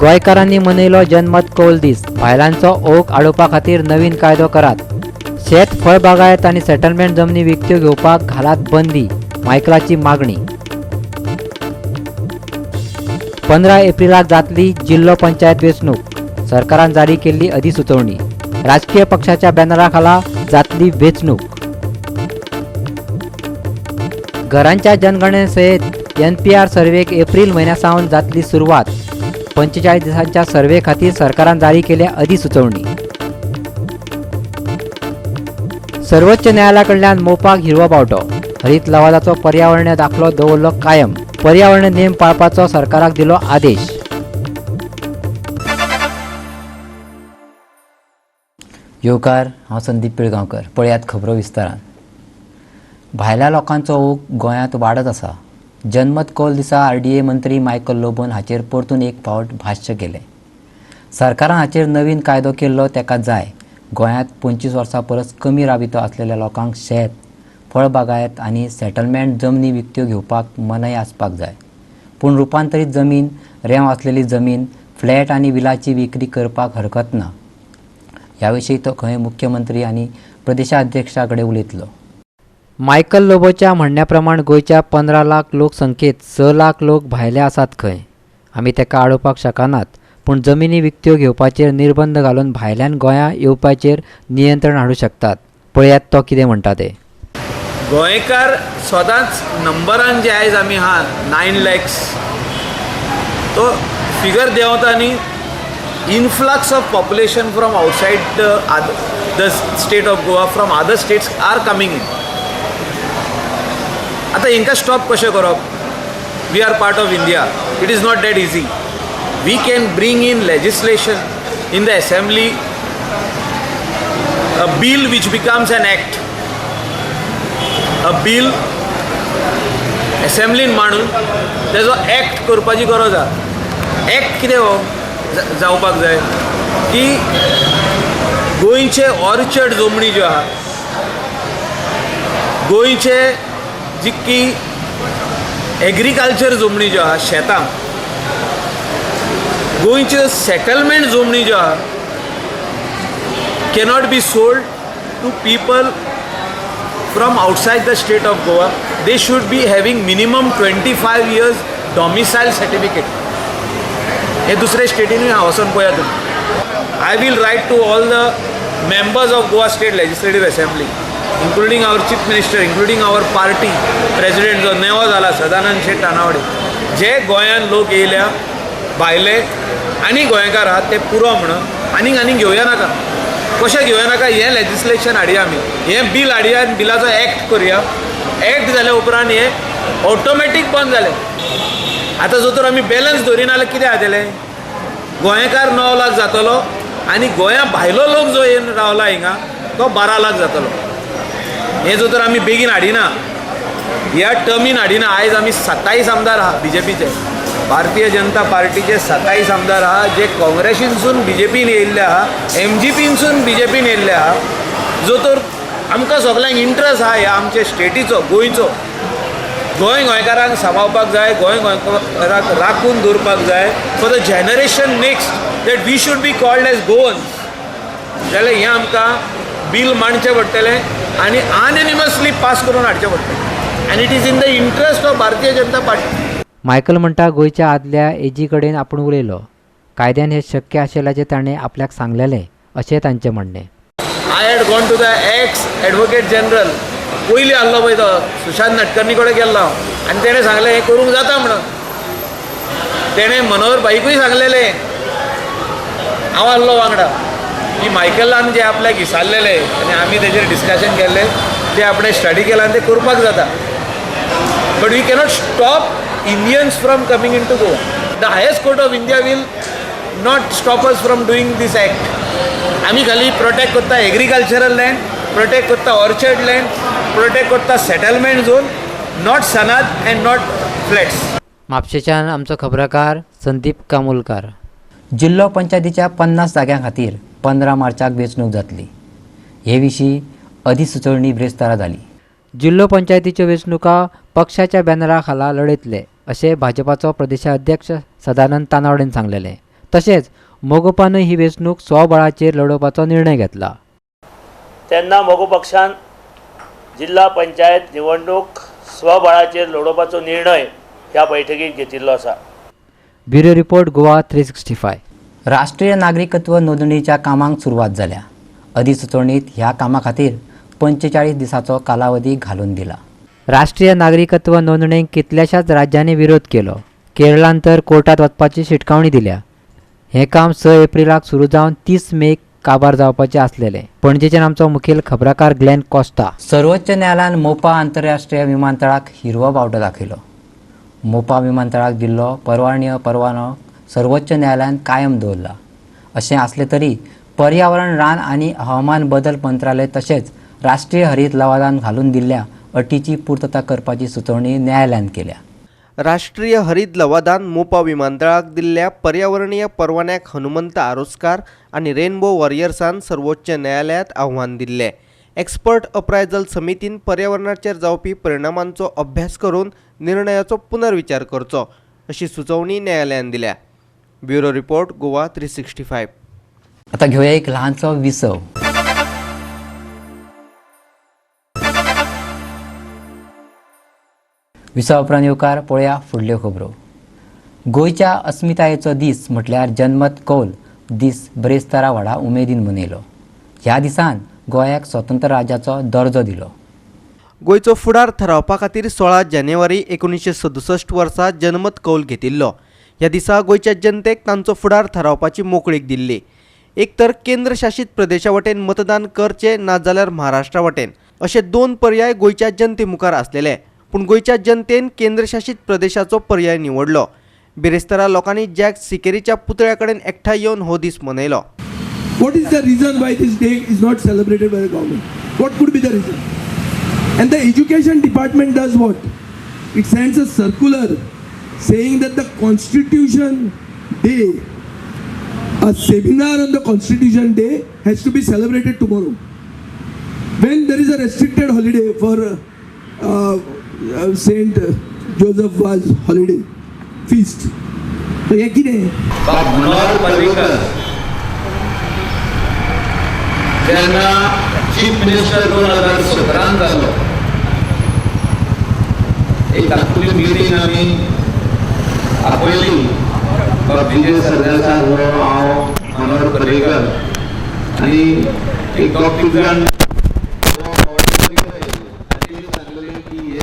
गोंयकारांनी मनयलो जनमत कौल दीस. बायलांचो ओघ आडोवपा खातीर नवीन कायदो करात. शेत, फळ बागायत आनी सेटलमेंट जमनी विकत्यो घेवपाक घालात बंदी, मायकलाची मागणी. 15 एप्रिलाक जातली जिल्लो पंचायत वेंचणूक, सरकारान जारी केल्ली अधिसुचोवणी. राजकीय पक्षाच्या बॅनरा खाला जातली वेंचणूक. घरांच्या जनगणने सयत एनपीआर सर्वेक एप्रिल म्हयन्या सावन जातली सुरवात. 45 दिसांच्या सर्वे खातीर सरकारान जारी केल्या अधिसुचोवणी. सर्वोच्च न्यायालया कडल्यान मोपाक हिरवो बावटो. हरीत लवादाचो पर्यावरणीय दाखलो दवरलो कायम. पर्यावरणीय नेम पाळपाचो सरकाराक दिलो आदेश. येवकार, हांव संदीप पिळगांवकर. पळयात खबरो विस्तारान. भायल्या लोकांचो ओघ गोंयांत वाडत आसा. जनमत कौल दिसा आरडीए मंत्री मायकल लोबोन हाचेर परतून एक फावट भाश्य केलें. सरकारान हाचेर नवीन कायदो केल्लो तेका जाय. गोंयांत 25 वर्सां परस कमी राबितो आसलेल्या लोकांक शेत, फळ बागायत आनी सेटलमेंट जमनी विकत्यो घेवपाक मनाय आसपाक जाय. पूण रुपांतरीत जमीन, रेंव आसलेली जमीन, फ्लॅट आनी विलाची विक्री करपाक हरकत ना. ह्या विशीं तो खंय मुख्यमंत्री आनी प्रदेशाध्यक्षा कडेन उलयतलो. मायकल लोबोच्या म्हणण्या प्रमाण गोंयच्या 15 लाख लोकसंख्येत 6 लाख लोक भायले आसात खंय. आमी तेका आडोवपाक शकनात, पूण जमिनी विकत्यो घेवपाचेर निर्बंध घालून भायल्यान गोंया येवपाचेर नियंत्रण हाडूं शकतात. पळयात तो कितें म्हणटा तें. गोंयकार सदांच नंबरान जे आयज आमी आहा 9 लॅक्स, तो फिगर देंवता आनी influx of population from outside the state of Goa, from other states are coming in. आतां हेंकां स्टॉप कशें करप? We are part of India. It is not that easy. We can bring in legislation in the assembly, a bill which becomes an act, a bill असेंब्लीन मांडून तेजो act करपाची गरज आहा. Act कितें हो जावपाक जाय की गोंयचे ऑर्चर्ड जमनी ज्यो आहा, गोंयचे जितकी एग्रीकल्चर जमनी ज्यो आहा, शेतां, गोंयच्यो सेटलमेंट जमनी ज्यो आहा, cannot be sold to people from outside the state of Goa. They should be having minimum 25 years domicile certificate. हे दुसरे स्टेटीनूय हांव वचोन पळयात तुमी. I will write to all the members of Goa State Legislative Assembly, including our Chief Minister, including our party president जो नेवो जाला सदानंद शेट तानावडे, जे गोंयान लोक येयल्या भायले आनी गोंयकार आहात ते पुरो म्हणून आनीक आनीक घेवया नाका. कशें घेवया नाका? हें लेजिस्लेशन हाडया आमी, हें बील हाडया आनी बिलाचो एक्ट करुया. एक्ट जाल्या उपरांत हें ऑटोमॅटीक बंद जालें. आतां जर तर आमी बॅलन्स दवरिना जाल्यार कितें जातलें? गोंयकार 9 लाख जातलो आनी गोंया भायलो लोक जो येवन रावला हिंगा तो 12 लाख जातलो. हें जर तर आमी बेगीन हाडिना, ह्या टर्मीन हाडिना, आयज आमी 27 आमदार आहा बीजेपीचे, भारतीय जनता पार्टीचे 27 आमदार आहा, जे काँग्रेसीनसून बीजेपीन येयल्ले आहा, एमजीपीनसून बीजेपीन येयल्ले आहा. जो तर आमकां सगल्यांक इंट्रस्ट आहा ह्या आमच्या स्टेटीचो, गोंयचो, गोंय गोंयकारांक सांबाळपाक जाय, गोंय गोंयकारांक राखून दवरपाक जाय for the generation next, that we should be called as Goans. जाल्यार हें आमकां बील मांडचें पडटलें आनी अनएनिमसली पास करून हाडचें पडटलें, आनी it is in the interest of Bharatiya Janata Party. Michael म्हणटा, गोंयच्या आदल्या एजी कडेन आपूण उलयलो. कायद्यान हें शक्य आशिल्ल्याचें ताणें आपल्याक सांगलेलें, अशें तांचें म्हणणें. I had gone to the ex Advocate General, पयलीं आहलो पळय तो सुशांत नाडकर्णी कडेन गेल्लो हांव आनी तेणें सांगलें हें करूंक जाता म्हणून. तेणें मनोहर भाईकूय सांगलेलें, हांव आहलो वांगडा, की मायकलान जे आपल्याक विचारलेलें आनी आमी तेजेर डिस्कशन केल्लें, तें आपणें स्टडी केलां आनी तें करपाक जाता. But we cannot stop Indians from coming in to Goa. The highest court of India will not stop us from doing this act. आमी खाली प्रोटेक्ट करता एग्रीकल्चरल लँड, प्रोटेक्ट करता ऑर्चर्ड लँड, प्रोटेक्ट करता settlement zone, not Sanand and not flats. म्हापशेच्यान आमचो खबराकार संदीप कामुलकार. जिल्लो पंचायतीच्या 50 जाग्यां खातीर 15 मार्चाक वेंचणूक जातली. हे विशीं अधिसुचोवणी ब्रेस्तारा जाली. जिल्लो पंचायतीच्यो वेंचणुका पक्षाच्या बॅनरा खाला लढयतले, अशें भाजपाचो प्रदेशाध्यक्ष सदानंद तानावडेन सांगलेलें. तशेंच मगोपानूय ही वेंचणूक स्वबळाचेर लडोवपाचो निर्णय घेतला. तेन्ना मगो पक्षान जिल्हा पंचायत निवडणूक स्वबळाचेर लडोवपाचो निर्णय ह्या बैठकीत घेतिल्लो आसा. Bureau report, Goa 365. राष्ट्रीय नागरिकत्व नोंदणीच्या कामांक सुरवात जाल्या. अधिसुचोवणीत ह्या कामा खातीर 45 दिसांचो कालावधी घालून दिला. राष्ट्रीय नागरिकत्व नोंदणीक कितल्याशाच राज्यांनी विरोध केलो. केरळान तर कोर्टात वचपाची शिटकावणी दिल्या. हें काम 6 एप्रिलाक सुरू जावन 30 मेक काबार जावपाचें आसलेलें. पणजेच्यान आमचो मुखेल खबराकार ग्लॅन कॉस्ता. सर्वोच्च न्यायालयान मोपा आंतरराष्ट्रीय विमानतळाक हिरवो बावटो दाखयलो. मोपा विमानतळाक दिल्लो परवाणीय परवानो सर्वोच्च न्यायालयान कायम दवरला. अशें आसलें तरी पर्यावरण, रान आनी हवामान बदल मंत्रालय तशेंच राष्ट्रीय हरीत लवादान घालून दिल्ल्या अटीची पुर्तता करपाची सुचोवणी न्यायालयान केल्या. राष्ट्रीय हरीत लवादान मोपा विमानतळाक दिल्ल्या पर्यावरणीय परवान्याक हनुमंत आरोस्कार आनी रेनबो वॉरियर्सान सर्वोच्च न्यायालयांत आव्हान दिल्लें. एक्सपर्ट अप्रायजल समितीन पर्यावरणाचेर जावपी परिणामांचो अभ्यास करून निर्णयाचो पुनर्विचार करचो अशी सुचोवणी न्यायालयान दिल्या. Bureau report, Goa 365. आता घेवया एक ल्हानसो विसव. विसवा उपरांत येवकार पळया फुडल्यो खबरो. गोंयच्या अस्मितायेचो दीस म्हटल्यार जनमत कौल दीस ब्रेस्तारा व्हडा उमेदीन मनयलो. ह्या दिसान गोंयाक स्वतंत्र राज्याचो दर्जो दिलो. गोंयचो फुडार थारावपा खातीर 16 जानेवारी 1967 वर्सा जनमत कौल घेतिल्लो. ह्या दिसा गोंयच्या जनतेक तांचो फुडार थारावपाची मोकळीक दिल्ली. एक तर केंद्रशासीत प्रदेशा वटेन मतदान करचें, नाजाल्यार महाराष्ट्रा वटेन, अशे 2 पर्याय गोंयच्या जनते मुखार आसलेले. पूण गोंयच्या जनतेन केंद्रशासीत प्रदेशाचो पर्याय निवडलो. बिरेस्तारा लोकांनी जॅक सिकेरीच्या पुतळ्या कडेन एकठांय येवन हो दीस मनयलो. What is the reason why this day is not celebrated by the government? What could be the reason? And the education department does what? It sends a circular saying that the Constitution Day, a seminar on the Constitution Day has to be celebrated tomorrow. When there is a restricted holiday for Saint Joseph Vaz holiday feast. So, हे कितें? मनोहर पर्रीकर जेन्ना chief minister 2017 जालो, एक धाकटुली meeting आमी आपयली. विजय सरदेसाय हो, हांव, मनोहर पर्रीकर आनी एक दोग तीग जाण सांगलें की हे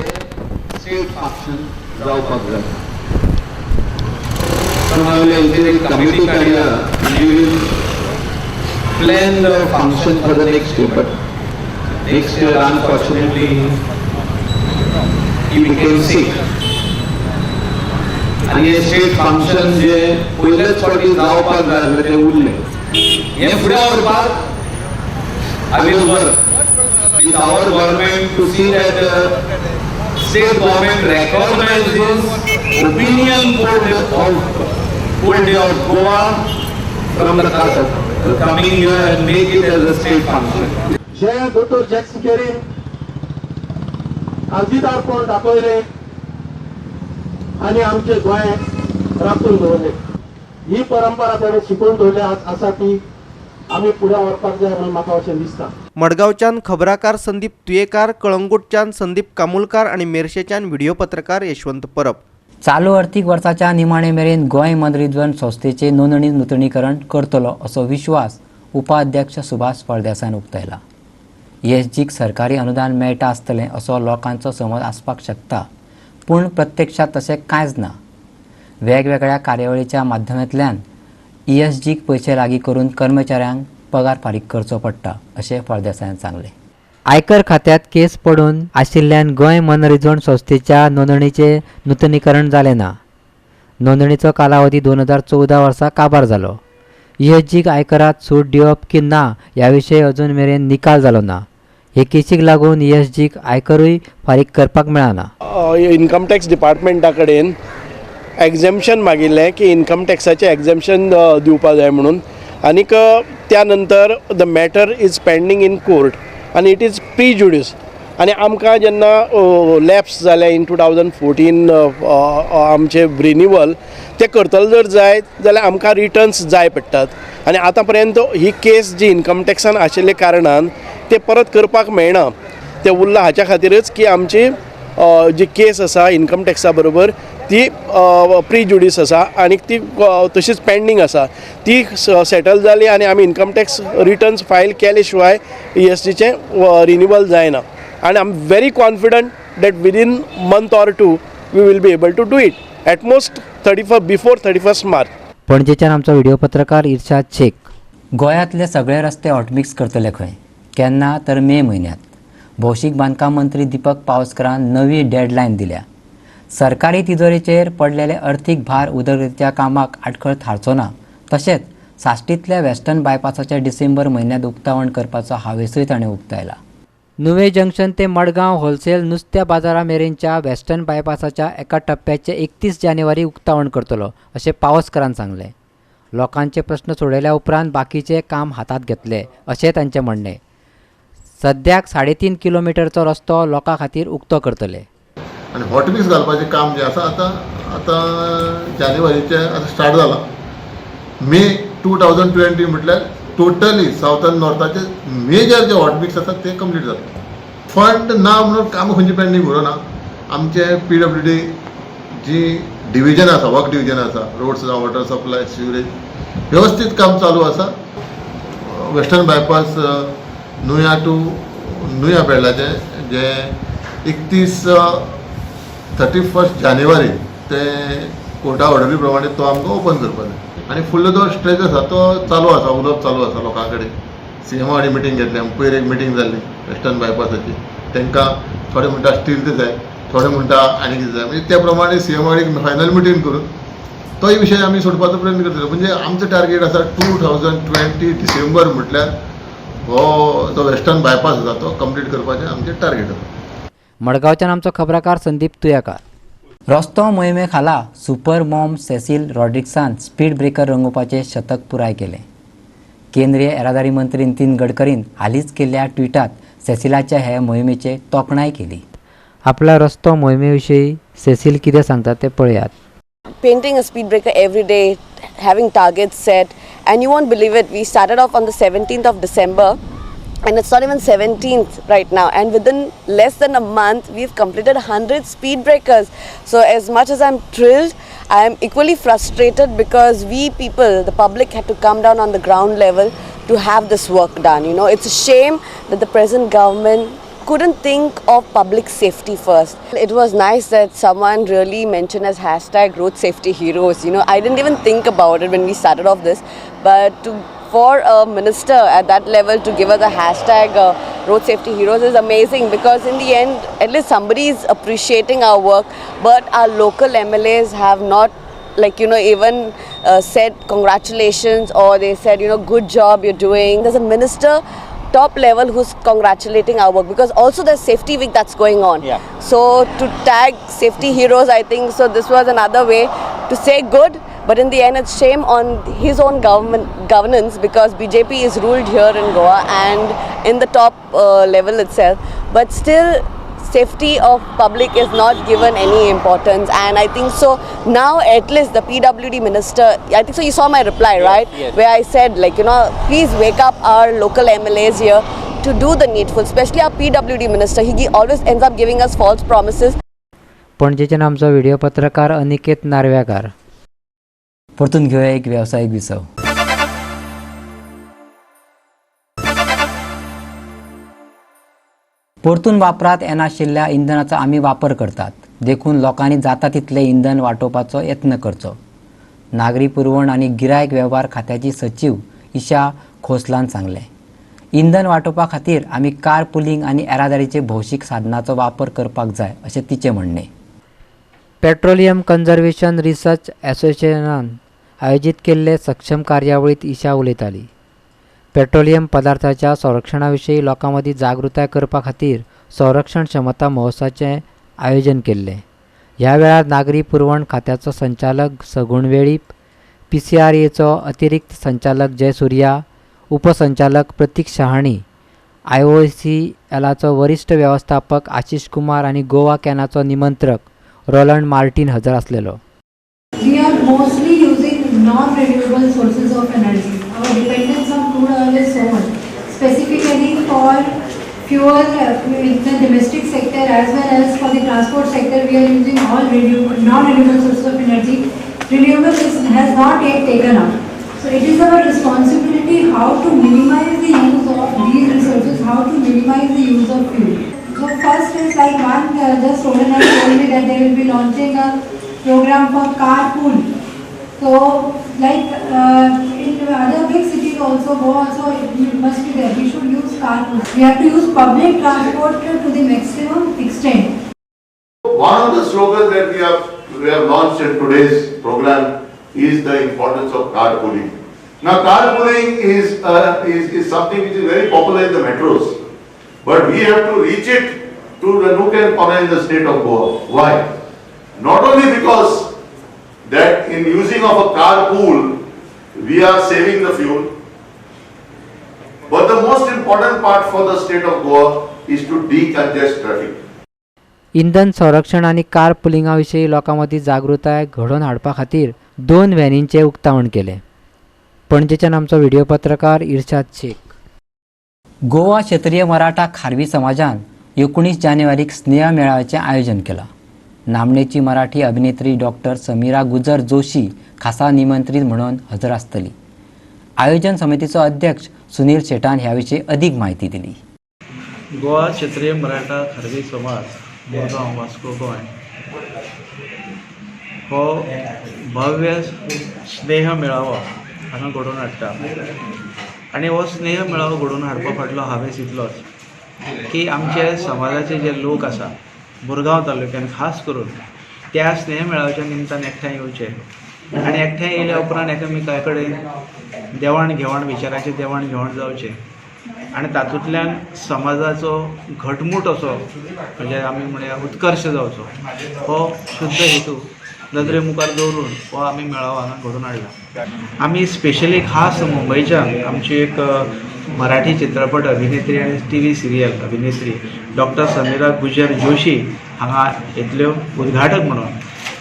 स्टेट फंक्शन जावपाक जाय. पण हेजेर एक कमिटी काडया, plan the function for the next year, but next year unfortunately he became sick. आनी हे स्टेट फंक्शन जे पयलेच फावटी जावपाक जाय आसलें तें उरलें. हें फुडें व्हरपाक I will work with our government to see that state government recognizes opinion poll day of Goa from the coming year and make it as a state function. J doctor jack सिकेरीन अर्जीदारपण दाखयलें आनी आमचे गोंय राखून दवरलें. ही परंपरा ताणें शिकोवन दवरल्या आसा ती आमी फुडें व्हरपाक जाय म्हणून म्हाका अशें दिसता. मडगांवच्यान खबराकार संदीप तुयेकार, कळंगूटच्यान संदीप कामुलकार आनी मेरशेच्यान व्हिडिओ पत्रकार यशवंत परब. चालू अर्थीक वर्साच्या निमाणे मेरेन गोंय मनरिजवण संस्थेचे नोंदणी नुतनीकरण करतलो असो विश्वास उपाध्यक्ष सुभाष फळदेसायान उक्तायला. ईएसजीक सरकारी अनुदान मेळटा आसतलें असो लोकांचो समज आसपाक शकता, पूण प्रत्यक्षात तशें कांयच ना. वेगवेगळ्या कार्यावळीच्या माध्यमांतल्यान ईएसजीक पयशे लागीं करून कर्मचाऱ्यांक पगार फारीक करचो पडटा अशें फळदेसायान सांगलें. आयकर खात्यांत केस पडून आशिल्ल्यान गोंय मनरिजवण संस्थेच्या नोंदणीचें नुतनीकरण जालें ना. नोंदणीचो कालावधी 2014 वर्सा काबार जालो. ईएसजीक आयकरात सूट दिवप की ना ह्या विशीं अजून मेरेन निकाल जालो ना. हे केसीक लागून ईएसजीक आयकरूय फारीक करपाक मेळना. इन्कम टॅक्स डिपार्टमेंटा कडेन एग्जेम्पशन मागिल्लें की इन्कम टॅक्साचें एग्जेम्पशन दिवपा जाय म्हणून, आनीक त्या नंतर the matter is pending in court आनी it is प्रिजुड्यूस. आनी आमकां जेन्ना लॅप्स जालें इन 2014 आमचें रिनिवल तें करतले जर जायत जाल्यार आमकां रिटर्न्स जाय पडटात आनी आतां पर्यंत ही केस जी इन्कम टॅक्सान आशिल्ल्या कारणान ते परत करपाक मेळना. ते उरला हाच्या खातीरच की आमची जी केस आसा इन्कम टॅक्सा बरोबर ती प्रिजुडीस आसा आनी ती तशीच पेंडींग आसा. ती सेटल जाली आनी आमी इन्कम टॅक्स रिटर्न्स फायल केले शिवाय ESGचें रिनिवल जायना. आनी I am very confident that within month or two we will be able to do it at most before 31 March. पणजेच्यान आमचो व्हिडिओ पत्रकार इर्शाद शेख. गोंयांतले सगळे रस्ते हॉटमिक्स करतले खंय, केन्ना तर मे म्हयन्यांत. भौशीक बांदकाम मंत्री दीपक पावसकरान नवी डेडलायन दिल्या. सरकारी तिजोरेचेर पडलेले अर्थीक भार उदरगतीच्या कामाक आडखळ थारचो ना. तशेंच साश्टींतल्या वेस्टर्न बायपासाच्या डिसेंबर म्हयन्यांत उक्तावण करपाचो हावेसूय ताणें उक्तायला. नुवें जंक्शन ते मडगांव होलसेल नुस्त्या बाजारा मेरेनच्या वेस्टर्न बायपासाच्या एका टप्प्याचें 31 जानेवारी उक्तावण करतलो अशें पावसकरान सांगलें. लोकांचे प्रस्न सोडयल्या उपरांत बाकीचें काम हातांत घेतले अशें तांचें म्हणणें. सद्याक 3.5 किलोमिटरचो रस्तो लोकां खातीर उक्तो करतले. आनी हॉटमिक्स घालपाचें काम जें आसा आतां आतां जानेवारीचें आतां स्टार्ट जालां. मे 2020 म्हटल्यार टोटली सावथ आनी नॉर्थाचे मेजर जे हॉटमिक्स आसा ते कंप्लीट जाता. फंड ना म्हणून कामां खंयची पेंडींग उरना. आमचे PWD जी डिविजन आसा, वर्क डिविजन आसा, रोड्स जावं वॉटर सप्लाय सिवरेज वेवस्थीत काम चालू आसा. वेस्टर्न बायपास नुया टू नुया बेळ्ळाचें जें 31 जानेवारी ते कोर्टा ऑर्डरी प्रमाणे तो आमकां ओपन करपाक जाय. आनी फुडलो जो स्ट्रेच आसा तो चालू आसा, उलोवप चालू आसा लोकां कडेन. CMO वांगडा मिटींग घेतली, पयर एक मिटींग जाल्ली वेस्टर्न बायपासाची. तांकां थोडे म्हणटा स्टील जाय, थोडे म्हणटा आनी कितें जाय, म्हणजे त्या प्रमाणे CMO वांगडा फायनल मिटींग करून तोय विशय आमी सोडपाचो प्रयत्न करतले. म्हणजे आमचो टार्गेट आसा 2020 डिसेंबर म्हटल्यार हो जो वेस्टर्न बायपास आसा तो कंप्लीट करपाचें आमचें टार्गेट आसा. मडगांवच्यान आमचो खबराकार संदीप तुयाकार. रस्तो मोहिमे खाला सुपर मॉम सेसिल रॉड्रिक्सान स्पीड ब्रेकर रंगोवपाचें शतक पुराय केलें. केंद्रीय येरादारी मंत्री नितीन गडकरीन हालींच केल्ल्या ट्विटांत सेसिलाच्या हे मोहिमेची तोखणाय केली. आपल्या रस्तो मोहिमे विशीं सेसिल कितें सांगता तें पळयात. Painting a speed breaker every day, having targets set, and you won't believe it, we started off on the 17th of December and it's not even 17th right now, and within less than a month we've completed 100 speed breakers. So as much as I'm thrilled, I'm equally frustrated because we people, the public, had to come down on the ground level to have this work done. You know, it's a shame that the present government couldn't think of public safety first. It was nice that someone really mentioned as hashtag road safety heroes. You know, I didn't even think about it when we started off this, but for a minister at that level to give us a hashtag road safety heroes is amazing, because in the end at least somebody is appreciating our work. But our local MLAs have not, like, you know, even said congratulations, or they said, you know, good job you're doing. There's a minister top level who's congratulating our work, because also there's safety week that's going on. Yeah. So to tag safety heroes, I think so this was another way to say good, but in the end it's shame on his own governance, because BJP is ruled here in Goa and in the top level itself, but still safety of public is not given any importance. And I think so now at least the PWD minister, I think so you saw my reply, right? Yes. Where I said, like, you know, please wake up our local MLAs here to do the needful, especially our PWD minister. He always ends up giving us false promises. पणजेच्यान आमचो video पत्रकार अनिकेत नार्व्याकार. परतून घेवया एक वेवसायीक विसव. परतून वापरात येनाशिल्ल्या इंधनाचो आमी वापर करतात, देखून लोकांनी जाता तितलें इंधन वाटोवपाचो यत्न करचो. नागरी पुरवण आनी गिरायक वेव्हार खात्याची सचीव ईशा खोसलान सांगलें. इंधन वाटोवपा खातीर आमी कार पुलींग आनी येरादारीचे भौशीक साधनाचो वापर करपाक जाय अशें तिचें म्हणणें. पेट्रोलियम कन्जर्वेशन रिसर्च असोसिएशनान आयोजीत केल्ले सक्षम कार्यावळींत ईशा उलयताली. पेट्रोलियम पदार्थाच्या संरक्षणा विशीं लोकां मदीं जागृताय करपा खातीर संरक्षण क्षमता महोत्सवाचें आयोजन केल्लें. ह्या वेळार नागरी पुरवण खात्याचो संचालक सगुण वेळीप, PCRAचो अतिरिक्त संचालक जयसुर्या, उपसंचालक प्रतीक शहाणी आयओसीएलाचो वरिश्ठ वेवस्थापक आशिष कुमार आनी गोवा कॅनाचो निमंत्रक रोलंड मार्टीन हजर आसलेलो. We are mostly using non-renewable sources of energy. Our dependence on crude oil is so much. Specifically for fuel in the domestic sector as well as for the transport sector, we are using all non-renewable sources of energy. Renewable has not yet taken up. So it is our responsibility how to minimize the use of these resources, how to minimize the use of fuel. So first is like one just Roland has told me that they will be launching a program for carpool. So like in other big cities also, Goa also it must be there. We should use carpool. We have to use public transport to the maximum extent. One of the slogans that we have launched in today's program is the importance of carpooling. Now, carpooling is something which is very popular in the metros, but we have to reach it to the nook and corner in the state of Goa. Why? Not only because that in using of a carpool, we are saving the fuel, but the most important part for the state of Goa is to decongest traffic. इंधन संरक्षण आनी car पुलिंगा विशीं लोकां मदीं जागृताय घडोवन हाडपा खातीर दोन व्हॅनींचें उक्तावण केलें. पणजेच्यान आमचो व्हिडिओ पत्रकार इर्शाद शेख. गोवा क्षेत्रीय मराठा खारवी समाजान 19 जानेवारीक स्नेह मेळाव्याचें आयोजन केलां. नामनेची मराठी अभिनेत्री डॉक्टर समीरा गुजर जोशी खासा निमंत्रीत म्हणून हजर आसतली. आयोजन समितीचो अध्यक्ष सुनील शेटान ह्या विशीं अदीक म्हायती दिली. गोवा क्षत्रिय मराठा खारवी समाज, मुरगांव, वास्को, गोंय हो भव्य स्नेह मेळावो हांगा घडोवन हाडटा आनी हो स्नेह मेळावो घडोवन हाडपा फाटलो हावेस इतलोच की आमचे समाजाचे जे लोक आसा मुरगांव तालुक्यान खास करून, त्या स्नेह मेळाव्याच्या निमतान एकठांय येवचे आनी एकठांय येयल्या उपरांत एकामेका कडेन देवाण घेवाण, विचाराचें देवाण घेवाण जावचें आनी तातूंतल्यान समाजाचो घटमूट असो, म्हणजे आमी म्हणया, उत्कर्श जावचो. हो शुद्ध हेतू नदरे मुखार दवरून हो आमी मेळावो हांगा घडोवन हाडला. आमी स्पेशली खास मुंबयच्यान आमची एक मराठी चित्रपट अभिनेत्री आनी टीव्ही सिरियल अभिनेत्री डॉक्टर समीरा गुजर जोशी हांगा येतल्यो उद्घाटक म्हणून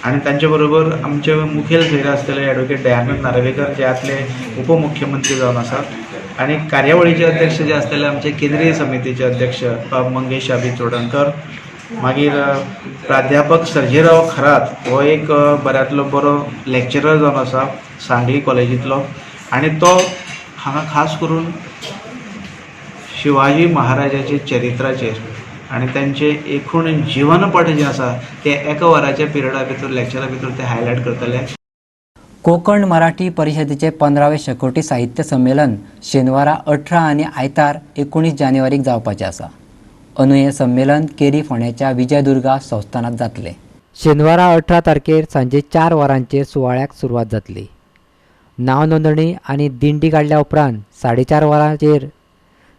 आनी तांचे बरोबर आमचे मुखेल सोयरे आसतले एडवोकेट दयानंद नार्वेकर, जे आदले उपमुख्यमंत्री जावन आसात, आनी कार्यावळीचे अध्यक्ष जे आसतले आमचे केंद्रीय समितीचे अध्यक्ष बाब मंगेश अभी चोडणकर. मागीर प्राध्यापक सर्जेराव खरात, हो एक बऱ्यांतलो बरो लेक्चरर जावन आसा सांगली कॉलेजींतलो आनी तो हांगा खास करून शिवाजी महाराजाचे चरित्राचेर आनी तांचे एकूण जिवनपट जें आसा तें एका वराच्या पिरियडा भितर, लेक्चरा भितर ते हायलायट करतले. कोकण मराठी परिशदेचे 15वें शेकोटी साहित्य संमेलन शेनवारा 18 आनी आयतार 19 जानेवारीक जावपाचें आसा. अंदू हें संमेलन केरी फोंड्याच्या विजयदुर्गा संस्थानात जातलें. शेनवारा 18 तारखेर सांजे 4 वरांचेर सुवाळ्याक सुरवात जातली. नांव नोंदणी आनी दिंडी काडल्या उपरांत 4:30 वरांचेर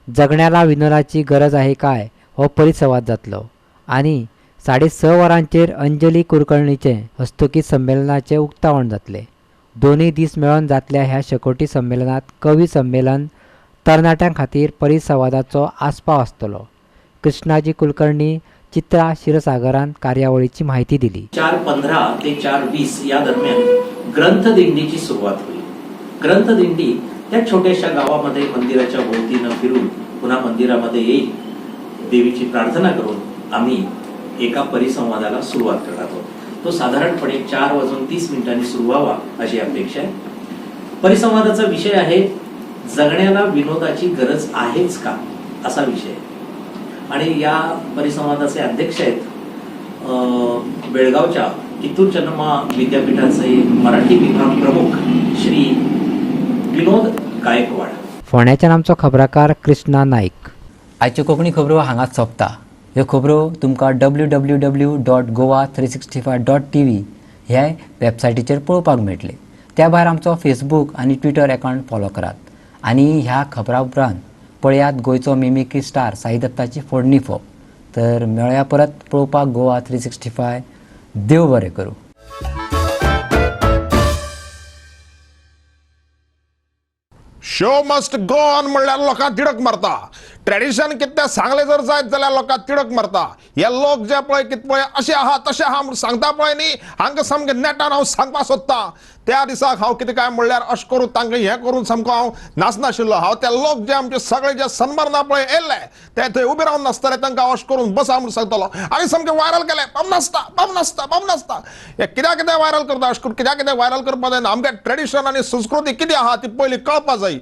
जगण्याला विनोदाची गरज आहे काय हो परिसंवाद जातलो आनी 6:30 वरांचेर अंजली कुलकर्णीचे हस्तुकीं संमेलनाचें उक्तावण जातलें. दोनूय दीस मेळोवन जातल्या ह्या शेकोटी संमेलनात कवी संमेलन, तरणाट्यां खातीर परिसंवादाचो आस्पाव आसतलो. कृष्णाजी कुलकर्णी, चित्रा क्षीरसागरान कार्यावळीची माहिती दिली. 4:15 ते 4:20 या दरम्यान ग्रंथदिंडीची सुरुवात होईल. ग्रंथदिंडी त्या छोट्याशा गावामध्ये मंदिराच्या भोवतीनं फिरून पुन्हा मंदिरामध्ये येईल. देवीची प्रार्थना करून आम्ही एका परिसंवादाला सुरुवात करणार आहोत. तो साधारणपणे 4 वाजून 30 मिनिटांनी सुरू व्हावा अशी अपेक्षा आहे. परिसंवादाचा विषय आहे जगण्याला विनोदाची गरज आहेच का, असा विषय आहे. आणि या परिसंवादाचे अध्यक्ष आहेत बेळगावच्या कित्तूर चन्नम्मा विद्यापीठाचे मराठी विभाग प्रमुख श्री विनोद गायकवाड. फोंड्याच्यान आमचो खबराकार कृष्णा नाईक. आयच्यो कोंकणी खबरो हांगाच सोंपता. ह्यो खबरो तुमकां www.goa365.tv ह्या वेबसायटीचेर पळोवपाक मेळटले. त्या भायर आमचो फेसबूक आनी ट्विटर एकावंट फॉलो करात आनी ह्या खबरां उपरांत पळयात गोंयचो मिमिक्री स्टार साई दत्ताची फोडणी फोप. तर मेळया परत पळोवपाक गोवा 365. देव बरें करूं. शो मस्ट गो ऑन म्हणल्यार लोकांक तिडक मारता. ट्रेडिशन कितें सांगलें जर जायत जाल्यार लोकांक तिडक मारता. हे लोक जे पळय कितें पळय अशें आहा तशें आहा म्हूण सांगता पळय न्ही, हांकां सामकें नेटान हांव सांगपाक सोदतां. त्या दिसाक हांव कितें काय म्हणल्यार अशें करून तांकां हें करून सामको हांव नाचनाशिल्लो. हांव ते लोक जे आमचे सगळे जे सन्माना पळय येयल्ले ते थंय उबे रावन नासतले, तांकां अशें करून बसा म्हूण सांगतलो. आनी सामकें व्हायरल केलें, बाम नाचता बाम नाचता बाम नाचता. हे कित्याक कितें व्हायरल करता, अशें करून कित्याक कितें व्हायरल करपाक जायना. आमकां ट्रेडिशन आनी संस्कृती कितें आहा ती पयलीं कळपा जाय.